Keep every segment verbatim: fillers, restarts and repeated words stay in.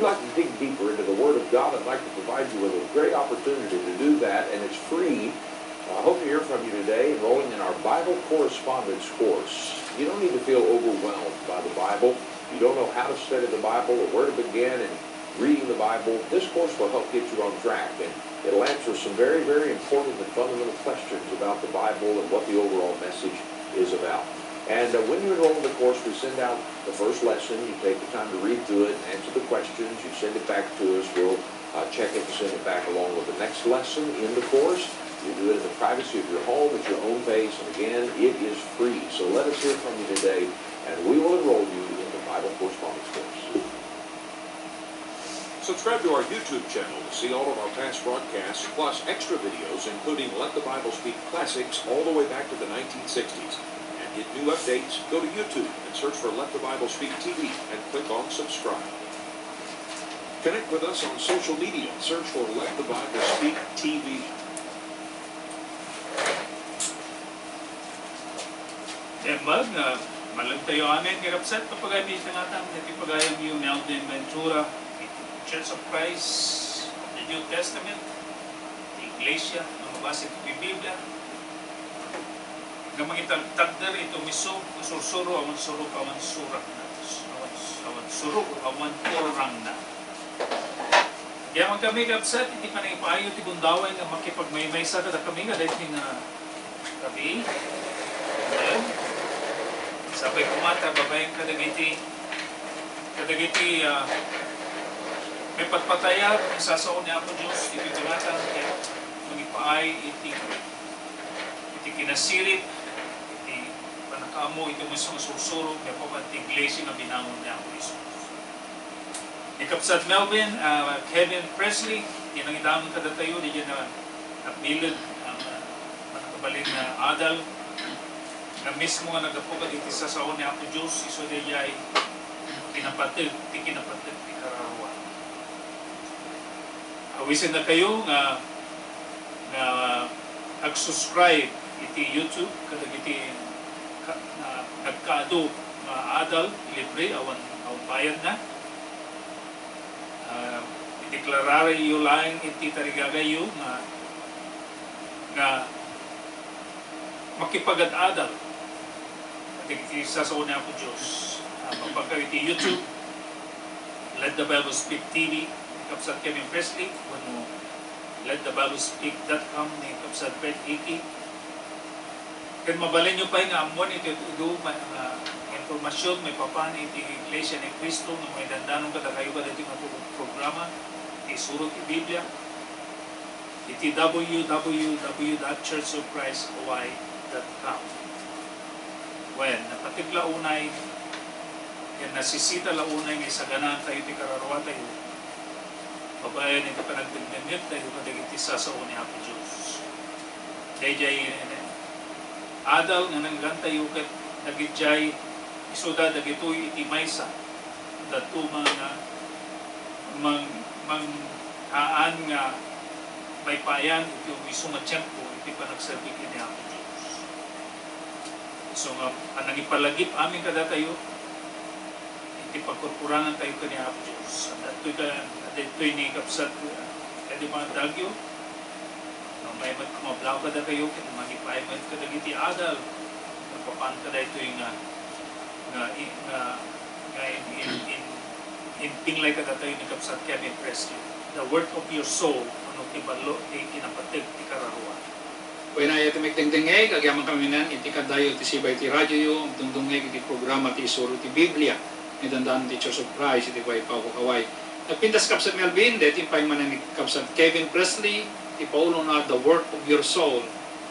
If you'd like to dig deeper into the Word of God, I'd like to provide you with a great opportunity to do that, and it's free. I hope to hear from you today enrolling in our Bible correspondence course. You don't need to feel overwhelmed by the Bible. You don't know how to study the Bible or where to begin in reading the Bible. This course will help get you on track, and it'll answer some very, very important and fundamental questions about the Bible and what the overall message is about. And uh, when you enroll in the course, we send out the first lesson. You take the time to read through it and answer the questions. You send it back to us. We'll uh, check it and send it back along with the next lesson in the course. You do it in the privacy of your home at your own pace. And again, it is free. So let us hear from you today, and we will enroll you in the Bible correspondence course. Subscribe to our YouTube channel to see all of our past broadcasts, plus extra videos, including Let the Bible Speak classics all the way back to the nineteen sixties. And get new updates, go to YouTube and search for Let the Bible Speak T V and click on subscribe. Connect with us on social media. Search for Let the Bible Speak T V. Naimbag nga, malagtayo amin, kakabsat, kapagayam iti ngatang, iti pagayamyo, Melvin Ventura, iti Church of Christ of the New Testament, iti Iglesia, nga mabasa iti Biblia, nga mangitagtagder iti umisu, sursuro, awan surok, awan surakna, awan, awan surok, awan kurangna. Yaman kami, kabsat, iti panangipaayo ti gundaway nga makipagmaymaysa kadakami nga daytoy nga rabii. Amen. Sapay koma ta babaen kadagiti, kadagiti, ah, maipatpatayab nga sasao ni Apo Dios, iti gulatan, ket mangipaay iti, iti kinasirib, iti pannakaammo, iti maysa nga sursuro, nga papan ti iglesia nga binangon ni Apo Jesus. Ni Kabsat Melvin, ah, Kevin Presley, ti nangidanon kadatayo, diay na, nabilin, ah, mannakabalin nga adal, nga mismo nga naggapu kadagiti sasao ni Apo Dios, isu diay kinapateg, ti kinapateg ti kararua. Awisennakayo nga, nga ag-subscribe iti YouTube kadagiti ka-, na nagkaadu nga adal, libre, awan, awan bayadna. Ah, ideklararyo laeng iti tarigagayyo nga, nga makipagad-adal kadagiti sasao ni Apo Dios. Ah, mapagkayo iti YouTube, Let the Bible Speak T V, ni Kabsat Kevin Presley, wenno let the bible speak dot com ni Kabsat Fred Hickey. Ken mabalinyo pay nga ammoen iti tudo nga, nga impormasion maipapan iti Iglesia ni Cristo nga maidandanon kadakayo kadaytoy nga pro-, programa, ti Isuro ti Biblia, iti w w w dot church of christ hawaii dot com. Wen, napateg la unay, ken nasisita la unay nga isaganaantayo ti kararuatayo, babaen iti panagdengngegtayo kadagiti sasao ni Apo Dios. Daydiay adal nga nanggantayo ket dagidiay isuda dagitoy iti maysa, dadduma nga mang-, mang-, haan nga maipayan iti isu nga tiempo iti panagserbi ken ni Apo Dios. Isu nga panangipalagip amin kadatayo, iti pagkurkurangantayo ken ni Apo Dios. Adda daytoy ka-, adda daytoy ni Kabsat, uh, Eddie Mandagio. No, may met kumablaw kadakayo, ket mangipaay met kadagiti adal. Napapan kadaytoy nga, nga, nga, nga in, in, in, impinglay kadatayo ni Kabsat Kevin Presley. The work of your soul, ano ti ballo, ti kinapateg, ti kararua. Wen, aya ti maikdengdengngeg, agyamankami iti kadayo ti sibay ti radioyo, agdungdungngeg iti programa ti Isuro ti Biblia, nga dandanon ti Church of Christ iti Waipahu, Hawaii. Nagpintas Kabsat Melvin, daytoy pay manen ni Kabsat Kevin Presley, ti paulona The Work of Your Soul,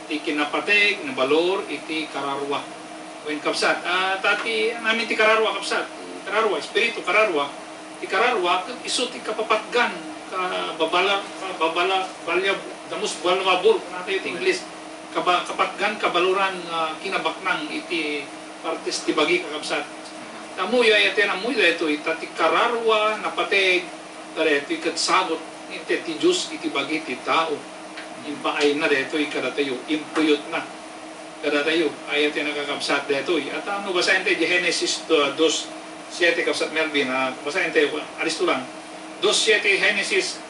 ti kinapateg nga balor iti kararua. Wen, kabsat, ah, ta ti, amin ti kararua, kabsat, kararua, espiritu, kararua, ti kararua, ket isu ti kapapatgan, ka-, babala-, babala-, valuable, the most valuable, kunatayo ti English, kaba-, kapatgan, kabaloran, ah, kinabaknang iti partes ti bagi, kakabsat. Ammoyo, aya ti ammoyo daytoy, ta ti kararua, napateg, daytoy ket sagut, iti ti Dios iti bagi ti tao. Impaayna daytoy kadatayo, impuyotna kadatayo, aya ti nakakabsat daytoy. At, ah, no basaentayo di Genesis, ah, dos siete, Kabsat Melvin, ah, basaentayo, alisto lang. Dos siete, Genesis.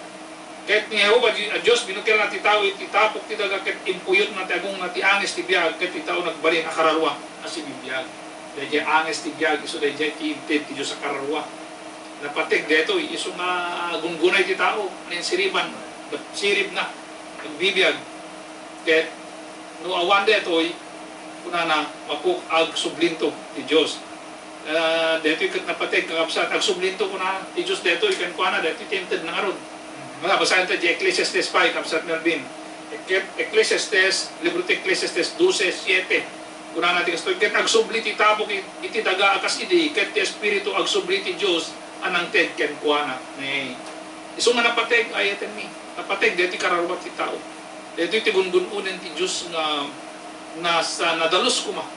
Ket ni Jehovah Di-, a Dios binukelna ti tao iti tapok ti daga ket impuyotna ti agongna ti angis ti biag ket ti tao nagbalin a kararua a sibibiag. Daydiay angis ti biag, isu daydiay ti inted ti Dios a kararua. Napateg daytoy, isu nga gunggunay ti tao, nen siriban, siribna, agbibiag. Ket no awan daytoy, kunana, mapuk-, agsublinto ti Dios. Ah, daytoy ket napateg, kakabsat, agsublinto kuna ti Dios daytoy kenkuana, daytoy ti intedna ngarud. Nga, basaen ta di Ecclesiastes five, kabsat Melvin. Ekle-, Ecclesiastes, libro ti Ecclesiastes doce siete. Kunana ti kastoy, ket agsubli ti tapok it-, iti daga a kas idi, ket ti Espiritu agsubli ti Dios a nangted kenkuana. Nay, isu nga napateg, ayatenmi. Napateg daytoy kararua ti tao. Daytoy ti gungun-onen ti Dios nga nasa-, nadalus koma.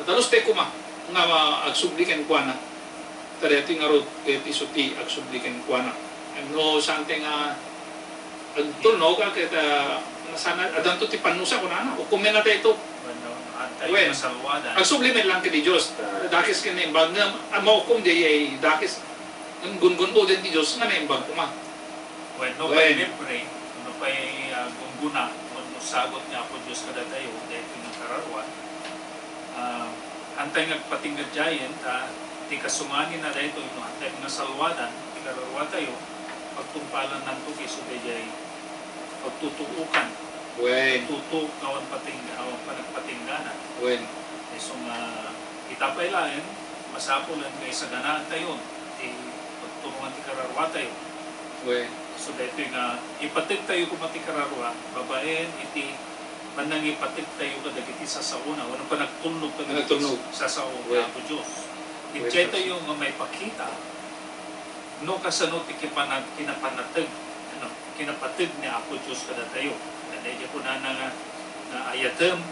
Nadalus tay koma nga agsubli kenkuana. Ta daytoy ngarud, daytoy isu ti agsubli kenkuana. No, something, ah, agtulnog, ah, ket, ah, sana, addanto ti pannusa, kunana, ukomen na dayto. Wen, no, antay Wen. Masalwadan. Agsubli met lang ken ti Dios, ah, dakes ken naimbag, ngem, ah, maukom daydiay dakes. Ngem gungun-oden ti Dios nga naimbag koma. Wen, no Wen. Pay libre, no pay, ah, gungguna, wenno sagut ni Apo Dios kadatayo, daytoy nga kararua, ah, antay nga agpatingga diayen, ta ti kasunganina daytoy, no antay nga salwadan ti kararuatayo, pagtungpalannanto ket isu daydiay pagtutuokan. Wen. Pagtutuok awan pating-, awan panagpatinggana. Wen. Isu nga ita pay laeng, masapulen nga isaganaantayon ti pagturongan ti kararuatayo. Wen. So, daytoy nga ipategtayo koma ti kararua babaen iti panangipategtayo kadagiti sasaona, wenno panagtulnog kadagiti Panagtulnog. Sasao ti Wen. Apo Dios. Wen, Idiay tayo nga maipakita no kasano ti kipanag-, kinapanateg, ano, kinapateg ni Apo Dios kadatayo. Ket daydiay kunana nga, nga ayatem,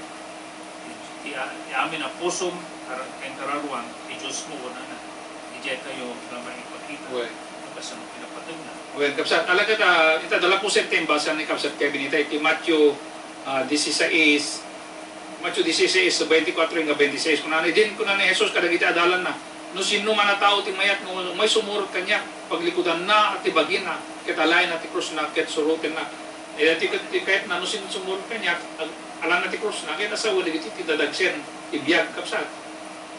ti, ti amin a pusom, kar-, ken kararuam, ti Diosmo, kunana. Idiay tayo nga maipakita Wen. No kasano kinapategna. Wen, kabsat, alagad, ah, ita, dalapusen ti imbasa ni Kabsat Kevin ita iti Matthew, ah, dieciséis, Matthew dieciséis, veinticuatro nga veintiséis. Kunana, idin kunana ni Jesus kadagiti adalanna, "No sinno man a tao ti mayat nga umay sumurot kaniak, paglikudanna ti bagina, ket alaenna ti krusna, ket surotennak." Daytoy ket ti kayatna, no sinno sumurot kaniak, ag-, alaenna ti krusna, ket asawen dagiti ti dadagsen ti biag, kabsat.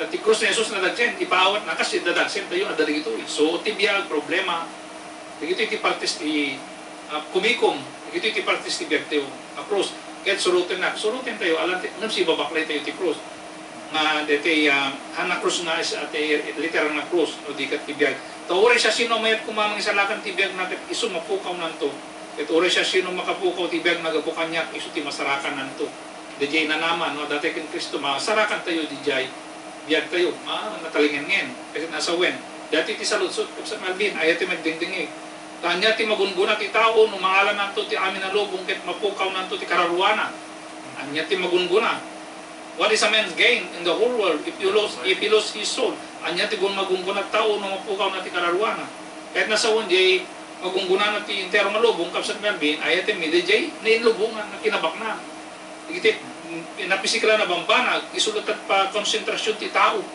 Ta ti krus ni Jesus nadagsen, ipaawatna, kas ti dadagsen tayo, adda dagitoy. So, ti biag, problema, dagitoy ti partes ti, ah, kumikom, dagitoy ti partes ti biagtayo a krus. Ket surotennak, surotentayo, alanti-, ngem sibabaklaytayo ti krus. Nga daytoy, ah, han a krus nga is-, ah, ti literal nga krus, no di ket ti biag. Ta uray siasino a mayat koma mangisalakan ti biagna ket isu mapukawnanto. Ket uray siasino makapukaw ti biagna gapu kaniak, isu ti masarakannanto. Daydiay nanama, no, adda tay ken Cristo, masarakantayo didiay biagtayo, ma-, natalingngen. Ket nasawen, daytoy ti saludsod, Kabsat Melvin, aya ti magdingdingig. Ta ania ti magungguna ti tao no mangalananto ti amin a lubong ket mapukawnanto ti kararuana? Ania ti magungguna? What is a man's gain in the whole world if you lose, if he lose his soul? Ania ti gun-, magungguna ti tao no mapukawna ti kararuana? Ket nasawen, diay magungguna ti entero nga lubong, Kabsat Melvin, aya ti mi, diay nainlubongan, nga kinabakna. Iti, mm, napisikal a bambanag, isu latta ti pakonsentrasyon ti tao.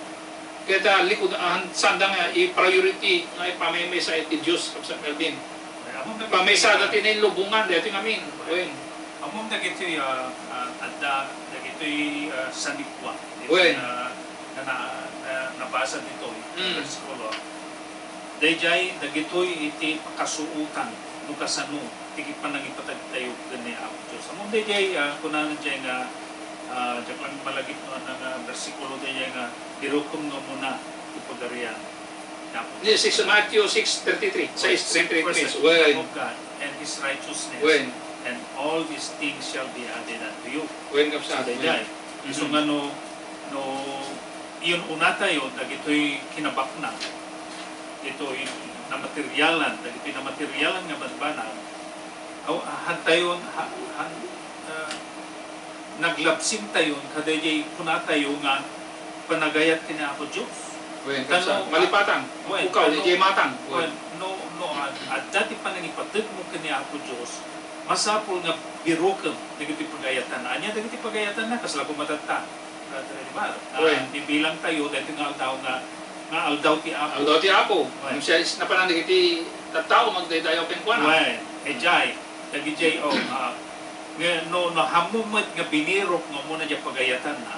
Ket, ah, likud, ah, sanda nga i-priority nga ipamaysay ti Dios, Kabsat Melvin. Ay, ammom dagiti, Pamaysada ah, ti nainlubongan, daytoy ngamin. Wen. Ammom dagitoy, ah, ah, adda dagitoy, ah, sanikua. Wen. Ah, na, na, na, nabasa ditoy, Mm. Bersikulo. Daydiay, dagitoy iti pakasuotan no kasano ti panangipateg tayo ken ni Apo Dios. Ammom daydiay, ah, kunana diay nga, ah, diak lang malagip no ania nga bersikulo daydiay nga, "Birokem nga umuna ti Pagarian ni Apo Dios." Ni six, Matthew six thirty-three, sais treinta y tres. First the kingdom Wen. Of God and His righteousness, Wen. And all these things shall be added unto you. Wen, Kabsat. So, daydiay. Wen. Isu Mm. nga no, no, iun-una tayo, dagitoy kinabakna, ditoy namaterialan, dagitoy namaterialan nga banbanag, aw, hantayon, ha-, han-, ah, naglabsintayon, kadaydiay kunatayo nga panagayat ken ni Apo Dios. Wen, Kano, Kabsat. Malipatan. Wen, Pukaw, kano, daydiay matang. Wen. Wen, no, no, ad-, adda ti panangipategmo ken ni Apo Dios, masapul nga birokem dagiti pagayatan. Ania dagiti pagayatanna? Kasla koma tatta, Brother Edmar, nga Wen. Bibilang tayo daytoy nga aldaw nga, nga aldaw ti Apo. Aldaw ti Apo. Wen. Siya is napanan dagiti Tattao, magdaydayaw kenkuana. Wen, idiay, dagidiay, o, ah, nga no, no, hammom met nga binirok nga umuna diay pagayatanna,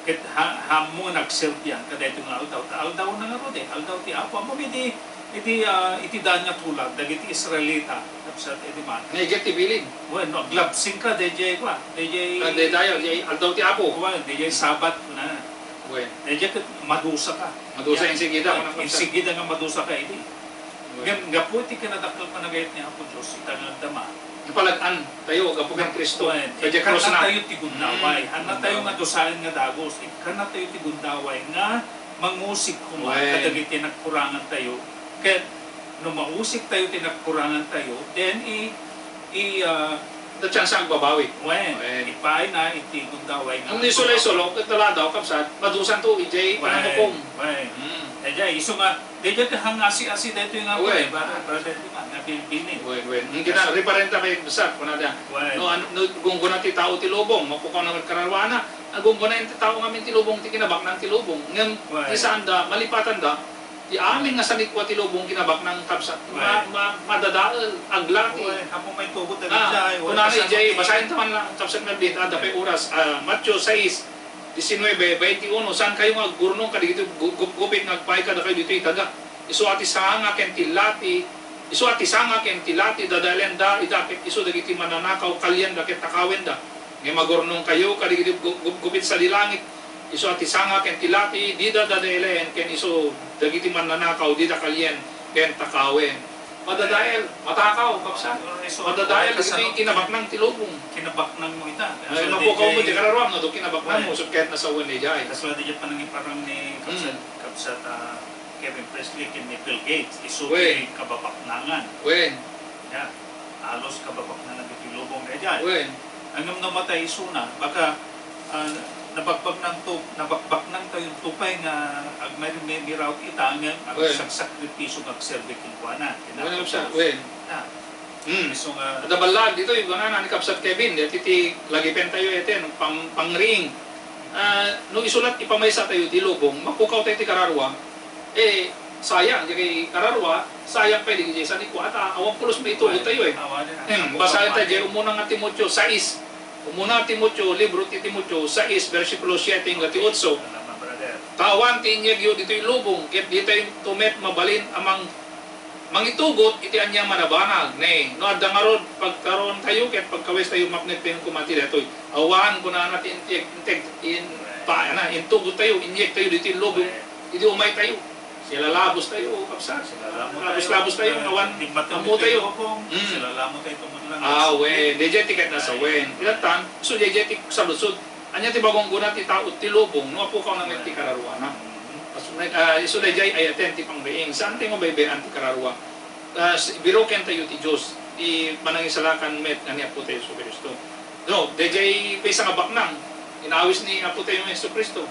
ket ha-, hammom nga nagserbian kadaytoy nga aldaw, ta aldawna ngarud, eh, aldaw ti Apo. Ammom idi, idi, ah, iti daan nga tulag, dagiti Israelita, kabsat, idi man. Nga idiay ti bilin. Wen, no, aglabsingka, daydiay, kua, daydiay, ah, daydayaw, diay aldaw ti Apo. Wen, daydiay Sabat, kuna. Wen. Daydiay ket madusaka. Madusa. Ya, insigida, ya, kuna, kabsat. Insigida nga madusaka idi. Wen. Ngem gapu iti kinadakkel panagayat ni Apo Dios, ita nga agdama. Napalag-an tayo, gapu ken Cristo. Wen. Kadiay krusna. Ikkanna tayo ti gundaway. Mm. Hanna tayo nga dusaen nga dagus. Ikkanna tayo ti gundaway nga mangusig koma, wen, kadagiti nagkurangan tayo. Ket no mausig tayo ti nagkurangan tayo, then i-, i-, ah, Ti tsansa agbabawi. Wen, wen, ipaayna iti gundaway nga. Ngem no isu la isu, ket taladaw, kabsat, madusanto idiay, wen, panangukom. Wen. Hmm. Daydiay, isu nga, daydiay ti hangasi-asi daytoy nga, wen, wen, brother, brother, di ba, nga bilbilin. Wen, wen. Ang gina-, yes, referenta kay Bsat, kunada. Wen. No, ano, no, gunggona ti tao ti lubong, mapukaw na met kararwana. Ang gunggona ti tao ngamin ti lubong, ti kinabaknang ti lubong. Ngem, wen, ti saanda, malipatanda, ti amin nga sanikua ti lubong kinabaknang, kabsat, ma-, wen, ma-, madadael, aglati. Wen, apo may tugot. Ah, dagiti, wen, kunana idiay, basaen ta man lang, kabsat Melvin, adda pay oras. Ah, Mateo sais, diecinuebe, veintiuno, "Saan kayo nga aggurnong kadigiti gu-, gupgupit nga agpaay kadakayo ditoy daga? Isu a ti sanga ken ti lati, isu a ti sanga ken ti lati, dadaelenda ida ket isu dagiti mannanakaw, kalienda ket takawenda." Ngem agurnong kayo kadigiti gu-, gupgupit sadi langit, isu a ti sanga ken ti lati, dida dadaelen, ken isu dagiti mannanakaw, dida kalien ken takawen. Madadael, matakaw, kabsat. Madadael dagiti kinabaknang ti lubong. Kinabaknang mo ita. Ay, mapukaw mo, di kararuam, no, do kinabaknang mo, so, ket nasawen ni jay. Kasla di panangiparang ni kabsat, mm, kabsat, ah, Kevin Presley ken ni Bill Gates, isu ti kababaknangan. Wen. Ya, halos kababaknangan iti lubong daydiay. Wen. Ngem no matay isuna, baka, ah, nabakbaknang to, nabakbaknang tayo to pay nga agmay-, mi-, miraw ita, ngem, wen, agsaksakripisyo nga agserbi kenkuana. Wen, kabsat, wen. Ya. Hmm. Isu nga adda ballaag ditoy, kunana ni kabsat Kevin, daytoy ti lagipen tayo iti, no, pang-, pangriing. Ah, no isu la ti pamaysa tayo ti lubong, mapukaw tayo ti kararua, eh, sayang, di kay kararua, sayang pay di jay sanikua ta, awan pulos maitugot tayo, eh. Awan, eh. Hmm, basaen tayo, jay umuna nga Timoteo sais. Umuna Timoteo, libro ti Timoteo sais, bersikulo siete hanggang ti otso. Salamat, brother. Ta awan ti inyegyo ditoy lubong, ket ditayo met mabalin a mang-, mangitugot iti aniaman a banag. Ne, no adda ngarud pagkarontayo ket pagkawestayo, mapnekten koma ti daytoy. Awan, kunana ti integ-, integ-, in-, pa-, ana, intugot tayo, inyek tayo ditoy lubong, idi umay tayo. Silalabos tayo, kabsat. Silalamo tayo. Labos-labos tayo, ah, awan, di matulog ammo tayo. Tayo, kung, hmm, silalamo tayo, tumulong. Ah, wen. Dayjay ti ket nasawen. Ay. Ilatan, so dayjay ti saludsod. Ania ti magunggona ti tao ti lubong no apukaw na met ti kararuana? Isu, ah, isu dayjay ay-ayaten ti pangriing. Saan tayo mabaybay-an ti kararua? Ah, s-, biroken tayo ti Dios, ti panangisalakan met nga ni Apo tayo Jesu-Cristo. No, dayjay maysa nga baknang, inawis ni Apo tayo nga Jesu-Cristo.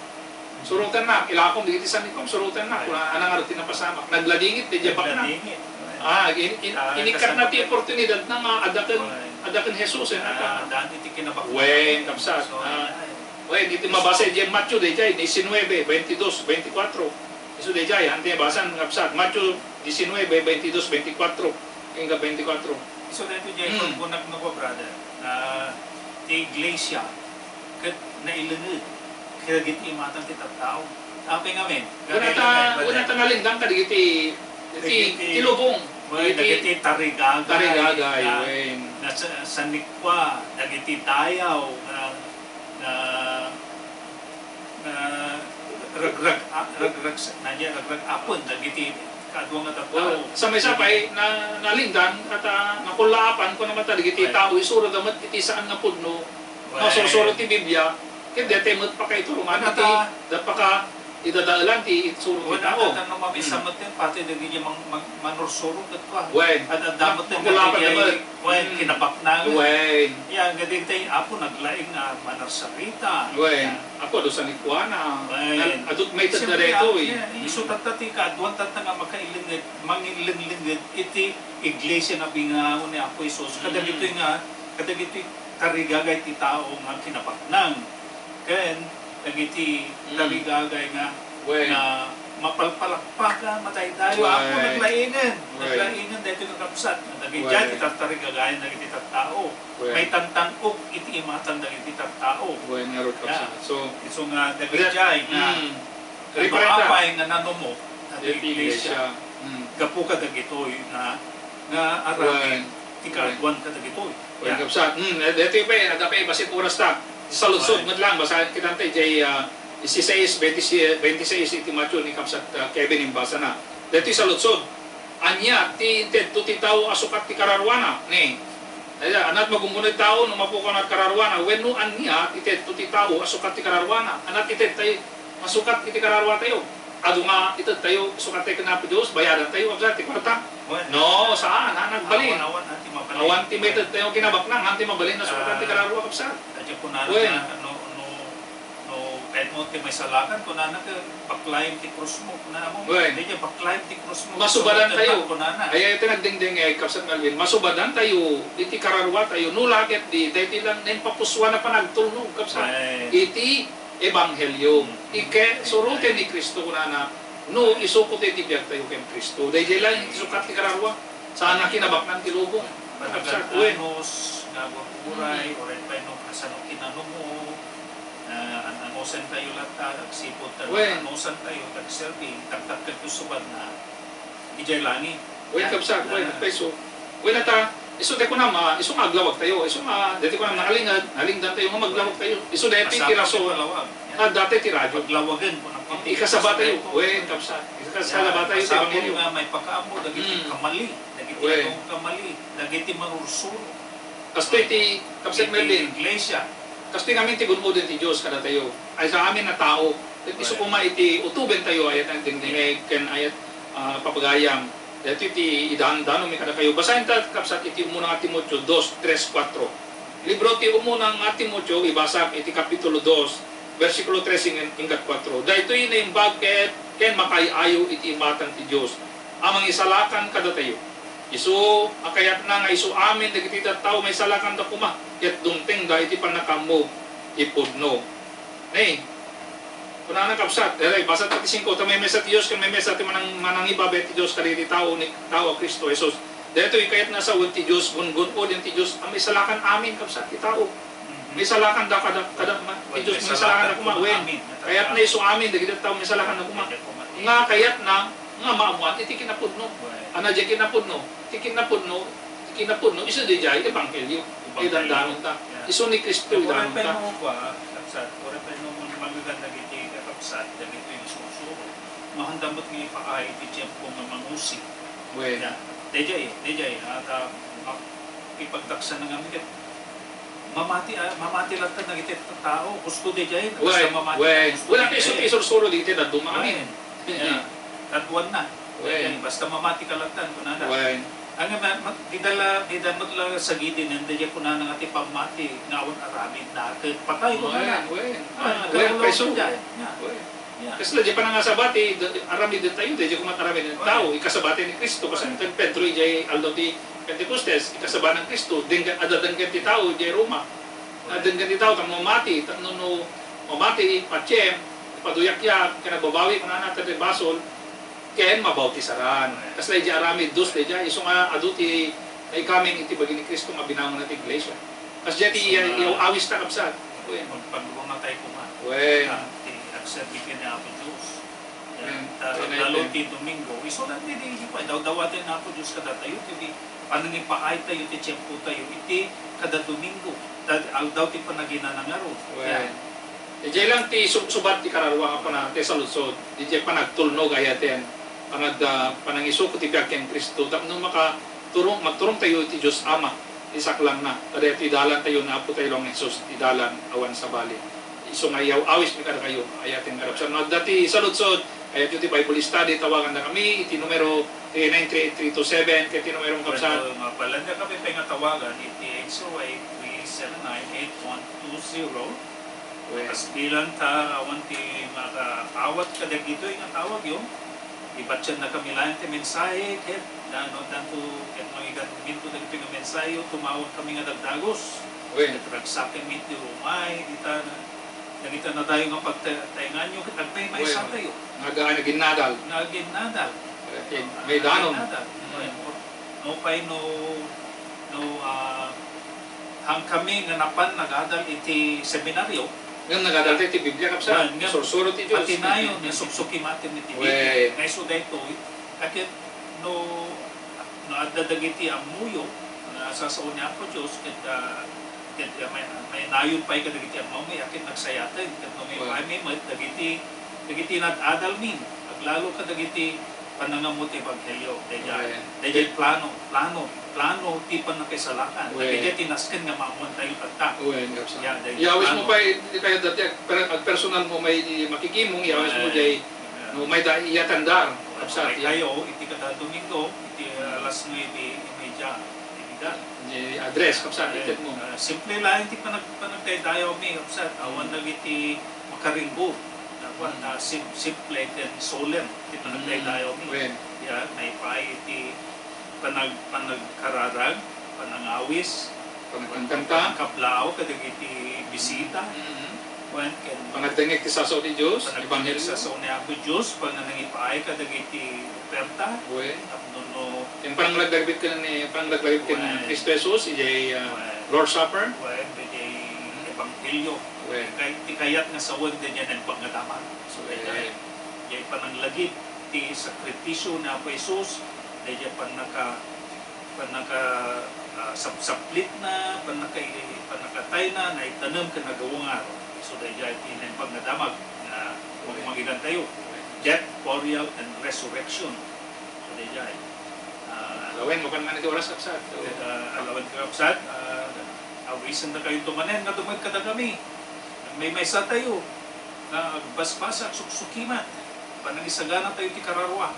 Surotennak, ilakom dagiti sanikuam, surotennak, kuna, anang ngarud ti napasamak. Nagladingit, dayjay baknang. Nagladingit. Ah, in-, in-, ah, inikkatna ti oportunidad na nga adda ken, adda ken Jesus, eh, ah, nata. Dati ti kinabaknang. Wen, kabsat. So, ah, ay. Wen, iti mabasa iti Mateo, dayjay, diecinuebe, veintidós, veinticuatro. Isu dayjay, haan ti mabasa, kabsat. Mateo diecinuebe, veintidós, veinticuatro. Ken ka veinticuatro. Isu daytoy, jay, hmm, kunak no, brother, ah, ti iglesia, ket nailenged kadagiti imatang ti tattao. Apay ngamin? Kuna ta, kuna ta nalintang kadigiti, ti, dagiti, ti lubong. Wen, dagiti tarigagay. Tarigagay, na, wen. Na sa-, sanikua, dagiti dayaw, na, na, na ragrag-, a-, ragrag-, na, ragrag-apen, dagiti kaduang nga tattao. Well, sa maysa pay, na, nalintang, at, ah, nakullaapan, kuna met dagiti tao, isurada met iti saan nga pudno, wen, masursuro ti Biblia, ket daytoy met pakaiturungan iti, dapaka idadaelan ti itsuro ti tao. Wen, ata no mabisa met ken pati dagiti mang-, mang-, manursuro ket kua. Wen. At adda met ken makulapad dagiti, naman, wen, hmm, kinabaknangan. Wen. Ya, nga daytoy Apo naglaing nga manarsarita. Wen. Ya. Apo, adu sanikuana. Wen. Nag-, adut may tedda daytoy. Siyempre, ah, ya, isu tatta ti kaaduan tatta nga makailenged, mangilenglenged iti iglesia nga binangon ni Apo Jesus. Hmm. Kadagitoy nga, kadagitoy tarigagay ti tao nga kinabaknang. Ken dagiti, mm, tarigagay nga, wen, nga mapalpalakpakan, madaydayaw, wen, Apo, naglaingen. Wen. Naglaingen daytoy, kakabsat, nga dagiti Wen. Ti tartarigagayan dagiti tattao. Wen. Maitantan-ok iti imatang dagiti tattao. Wen, ngarud, Ya. Kabsat. So, Isu nga dagiti nga Mm. Referenda. Maapay nga nanumok dagiti Dagiti iglesia. Iglesia. Mm. Gapu kadagitoy nga, nga aramid Wen. Ti Wen. Kaaduan kadagitoy. Wen, Ya. Kabsat. Mm, eh, daytoy pay, adda pay, basit oras ta. Saludsod Wen. Met lang, basaen kita ti, jay, ah, dieciséis, veintiséis, veintiséis iti Mateo ni Kabsat, ah, Kevin imbasana. Daytoy saludsod. Ania ti intedto ti tao a sukat ti kararuana? Ne. Ania, ania ti magungguna ti tao no mapukaw ti kararuana? Wenno ania ti intedto ti tao a sukat ti kararuana? Ania ti ited tayo a sukat iti kararuatayo? Adu nga ited tayo, sukat tayo ken Apo Dios, bayadan tayo, kabsat, ti kuarta? Wen. No, saan, ha, nagbalin. Awan, awan, awan ti mabalin. Awan ti maited tayo kinabaknang, awan ti mabalin a sukat ti Ah, kararua, kabsat. Adda kunana Wen. Nga, no, no, No, kayatmo ti maisalakan, kunana, ket baklaem ti krusmo, kunana mo. Wen. Daydiay, baklaem ti krusmo. Masubadan Sumutan tayo. Kunana. Ay, ay, iti nagdingding, eh, Kabsat Melvin. Masubadan tayo, iti kararua tayo, no la ket di, daytoy lang naimpapusuan a panagtulnog, Kabsat. Wen. Iti ebanghelio. Mm. Ike, suruten ni Kristo, kunana, no, isuko ti biag tayo ken Kristo. Daydiay lang, iti sukat ti kararua. Saan a kinabaknang ti lubong. Kabsat, wen. Panagan-anos, nga agur-uray, Mm. uray pay no kasano kinanumo, Ah, an-, anosen tayo latta, agsipud ta Wen. Anosen tayo, tagserbi, tagtakkel to subadna, idiay langit. Wen, Yan. Kabsat, wen, Ah. Paiso. Wen, ata, isu ti kunam, ah, isu nga aglawag tayo, isu nga, dati kunam, naalinged, naalingdan tayo nga maglawag tayo. Isu dati ti Masapul rason, ti palawag. Yan. Ah, dati ti radyo. Paglawagen, kung ang Ikasaba tayo, wen, Kabsat. Ikasaba tayo, Yan. Masapul ebanghelyo. Nga may pakaammo, dagiti Hmm. kamali, dagiti Wen. Anong kamali, dagiti marursuro. Kastoy ti Kabsat Melvin. Iglesia. Kastoy ngamin ti gun-oden ti Dios kadatayo. Ay sa amin a tao. Ket isu koma iti utoben tayo, ayat ang dingdingeg, ken ayat, ah, papagayam. Daytoy ti idandanon mi kadakayo. Basaen ta, kabsat, iti umuna nga Timoteo dos, tres, kuatro. Libro ti umuna nga Timoteo, ibasa iti kapitulo dos, bersikulo tres ing-, inggat kuatro. Daytoy naimbag ket ken makaay-ayo iti imatang ti Dios a mangisalakan kadatayo. Isu a kayatna nga isu amin dagiti tattao maisalakanda koma, ket dumtengda iti pannakaammo ti pudno. Nay, kunana, kabsat, daytoy, basa ta ti singko, ta maymay sa ti Dios, ken maymay sa ti manang-, manangibabaet ti Dios kadagiti tao, ni tao a Cristo Jesus. Daytoy kayatna sawen ti Dios, gun-, gun-oden ti Dios a maisalakan amin, kabsat, ti tao. Maisalakan da kada, kada, ma-, ti Dios, maisalakan da koma, wen. Kayatna isu amin dagiti tattao maisalakan da koma. Nga kayatna nga maammuan iti kinapudno. Ania diay kinapudno? Ti kinapudno, ti kinapudno, isu diay ebanghelio. Ebanghelio. Idandanon ta. Yeah. Isu ni Kristo, idandanon ta. Uray pay no, kabsat, uray pay no manggagan dagiti kakabsat, dagiti isursuro. Maanda met nga ipaay iti tiempo nga mangusig. Wen. Yeah. Daydiay, daydiay, at, ah, ma-, ipagdaksan na nga ket mamati, ah, mamati latta dagiti tao. Husto daydiay, basta mamati. Wen. Husto daydiay. Wala isu-, isursuro dagiti dadduma amin. Wen. Yeah. Kaduan na. Wen. Daydiay, basta mamati ka latta, kunana. Wen. Ang ma-, ma-, dida la, dida met la sagidinen, daydiay kunana nga ti pammati nga awan aramid na ket patay, kunana. Wen, wen. Ah, wen, kaiso. Yeah. Wen. Yeah. Kasla diay panangasabati, da-, aramiden tayo, daydiay koma ti aramiden ti tao, ikasabati ni Cristo, kas-, ken Pedro idiay aldaw ti Pentecostes, ikasaba ni Cristo, denggan, adda denggan ti tao idiay Roma. Adda denggan ti tao, tapno mamati, tapno no mamati, patiem, ipaduyakyag, ken agbabawi, kunana, ta ti basol, ken mabautisaran. Kasla idiay aramid, dos daydiay, isu nga adu ti naikameng iti bagi ni Cristo nga binangon na ti iglesia. Kasdiay ti iya-, iyaw-awis ta, kabsat. Wen. Magpagruna tayo koma. Wen. Ah, ti agserbi ken ni Apo Dios. Wen. Ta-, wen, lalo wen. Ti Domingo. Isu lang ti di, di pa, dawdawaten ni Apo Dios kadatayo, ti di, panangipaay tayo, ti tiempo tayo, iti kada Domingo. Ta-, aldaw ti panaginana ngarud. Wen. Yan. Idiay lang ti sub-, subat ti kararua nga pana-, ti saludsod. Idiay panagtulnog ayaten. Panag-, ah, panangisuko ti biag ken Cristo. Tapno maka-, turong, magturong tayo iti Dios Ama, ti saklangna. Kadaytoy dalan tayo, ni Apo tayo lang Jesus, ti dalan awan sabali. Isu nga iyaw-awis mi kadakayo, ayaten nga rabsat. No adda ti saludsod, ayaten ti Bible study, tawaganda kami iti numero three nine three eight three two seven, ket ti numero mo, kabsat. Wen, mabalin nga kami pay nga tawagan iti eight zero eight, three seven nine, eight one two zero. Wen. Kasbilan ta, awan ti makaawat kadagitoy nga tawagyo. Ibatienna kami laeng ti mensahe, ket, ano, tanto, ket mangiganminto dagitoy nga mensahe, tumawag kami nga dagdagos. Wen. Ket ragsaken mi ti umay, dita, dagita nadayo nga pagtaenganyo, ket agmaymaysa tayo. Wen. Nga aginnadal. Nga aginnadal. May danon. Adal. Mm. No pay no, no, ah, hangkami nga napan nagadal iti seminaryo. Ngem nagadal tayo iti Biblia, kapsat. Wen, ngem sursurot ti Dios. Patinayon nga suksukimatan iti Biblia. Wen. Nga isu daytoy, ket no, no adda dagiti ammoyo nga sasao ni Apo Dios, ket, ah, ket, ah, may, may nayon pay kadagiti ammomi, ket nagsayateg, ket no may Wen. Pay met dagiti, dagiti nag-adal min, aglalo kadagiti panangammo ti ebanghelio. Daydiay, Wen. Daydiay plano, plano, plano ti pannakaisalakan. Wen. Daydiay ti nasken nga maammoantayo tatta. Wen, kapsat. Ya, daydiay Yawis mo plano. Pay, di kayo dati, agper-, agpersonal mo may makikimong, yawis mo Wen. Jay, Wen. No, may da, iyatanda, Wen. Kapsat, Ay ya. Kayo, iti kada Domingo, iti, ah, alas nuebe y media, iti da. Di address, kapsat, Eh, ited mo. Ah, simple lang ti panag-, panagdaydayaw mi, kapsat. Awan Mm. dagiti makaringgo. Dapat, Mm. ah, sim-, simple ken solemn ti panagdaydayaw mi. Wen. Ya, maipaay iti panag-, panagkararag, panangawis, Panagkanta. Panagkablaaw kadagiti bisita. Mm. Wen, ken Panagdengngeg ti sasao ti Dios, panagdengngeg ti ebanghelio. Sasao ni Apo Dios, panangipaay kadagiti oferta. Wen. Tapno no Ken pananglagdagit ken ni, pananglagdagit ken Wen. Cristo Jesus, ijay, ah, Wen. Lord's Supper. Wen, ijay Mm. ebanghelio. Wen. Kay, ti kayat nga sawen daydiay naimbag nga damag. So, Wen. Daydiay, daydiay pananglagip ti sakripisio ni Apo Jesus, daydiay pannaka-, pannaka-, ah, sapsaplitna, pannaka-, pannakatayna, naitanem ken nagawangar. So, daydiay ti naimbag nga damag nga Amen. Mangigantayo. Amen. Death, burial, and resurrection. So, daydiay. Ah, Alawen, mapan man iti oras, kapsat. So, ah, alawen, kapsat, ah, awisenna kayo tumanen nga dumngeg kadakami. Maymaysa tayo nga agbasbasa, agsuksukimat. Panangisagana tayo ti kararua.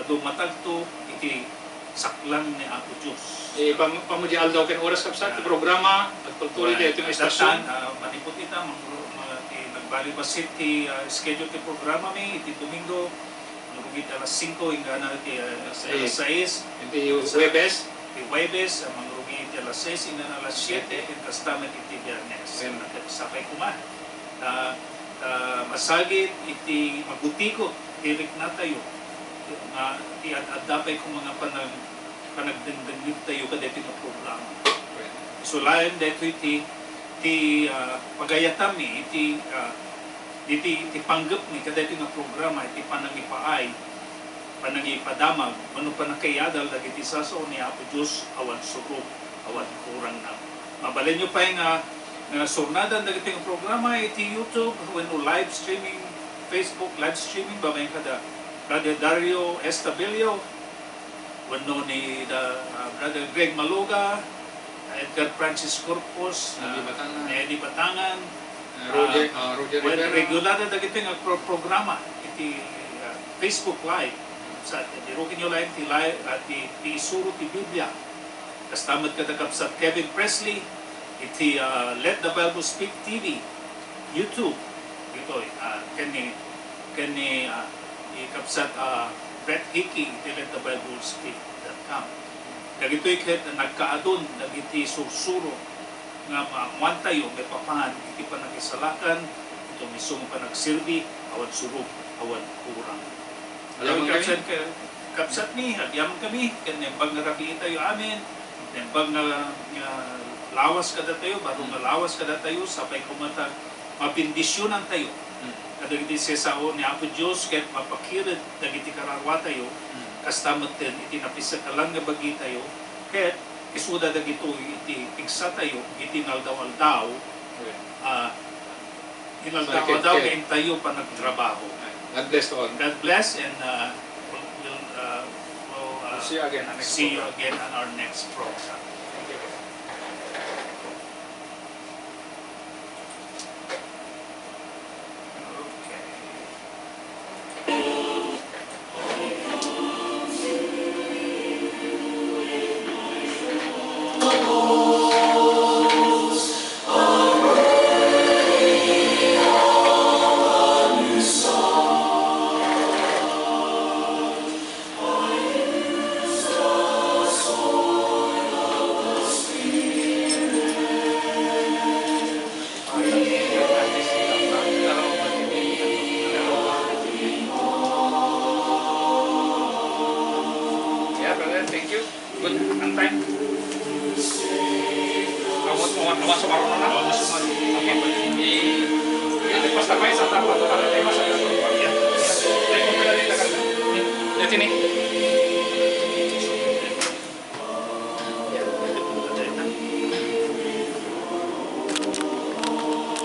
Adu matagto iti saklang ni Apo Dios. Eh, pam-, pamudi aldaw ken oras, kapsat, ti programa, agtultuloy tayo iti istasyon. Datan, ah, manipud ita, mangru-, ma-, ti nagbali bassit ti, ah, schedule ti programa mi iti Domingo, mangrugi iti alas singko, inggana iti, ah, alas sais. Iti Huwebes. Iti Huwebes, ah, mangrugi iti alas sais, inggana alas siete, ken kasta met iti Biyernes. Sapay koma. Ta, ta masagid iti magutigot ti riknatayo, nga ti ad-adda pay koma nga panag-, panagdengdengngegtayo kadaytoy nga programa. Isu laeng daytoy ti, ti, ah, pagayatanmi iti, ah, iti, iti panggepmi kadaytoy nga programa, iti panangipaay, panangipadamag, wenno pannakaiyadal dagiti sasao ni Apo Dios awan surot, awan kurangna. Mabalinyo pay nga, nga surnadan dagiti nga programa iti YouTube wenno live streaming, Facebook live streaming babaen kada Brother Dario Estabillo wenno ni da, ah, Brother Greg Maluga, Edgar Francis Corpus, Eddie ah, Batangan. Eddie Batangan, Ah, Roger, ah, ah, Roger wen Rivera. Regular na dagiti nga pro-, programa iti, ah, Facebook Live. Sa, dirukin nyo lang ti live, ah, ti, ti isuro ti Biblia. Kasta met kada Kapsat Kevin Presley, iti, ah, Let the Bible Speak T V, YouTube, ditoy, ah, ken ni, ken ni, ah, ni Kapsat, ah, Brett Hickey, iti Let the Bible Speak dot com. Dagitoy ket nagkaadun dagiti sursuro nga maammoantayo maipapan iti panangisalakan, iti maysa nga panagserbi, awan surot, awan kurang. Agyamankami. Kapsat, ka-, kapsatmi, agyamankami, ken naimbag nga rabii tayo amin, naimbag nga, nga lawas kadatayo, baro nga lawas kadatayo, sapay koma ta mabendisionantayo. Hmm. Kadagiti sasao ni Apo Dios, ket mapakired dagiti kararwatayo, Hmm. kasta metten iti napisakalan nga bagitayo, ket isuda dagitoy iti pigsatayo iti inaldaw-aldaw, Amen. ah, inaldaw-aldaw nga intayo panagtrabaho. God bless to all. God bless and, ah, we'll, we'll, ah, we'll, ah, We'll see you again on next see you program. Again on our next program. Thank you. Okay. Good. Ang time? Awan, awan, awan sa marunong na? Awan sa marunong. Okay. Eh, eh, basta may sa tapos, para tayo masaya. Tayo kung pwede rin, tagal. Dati ni.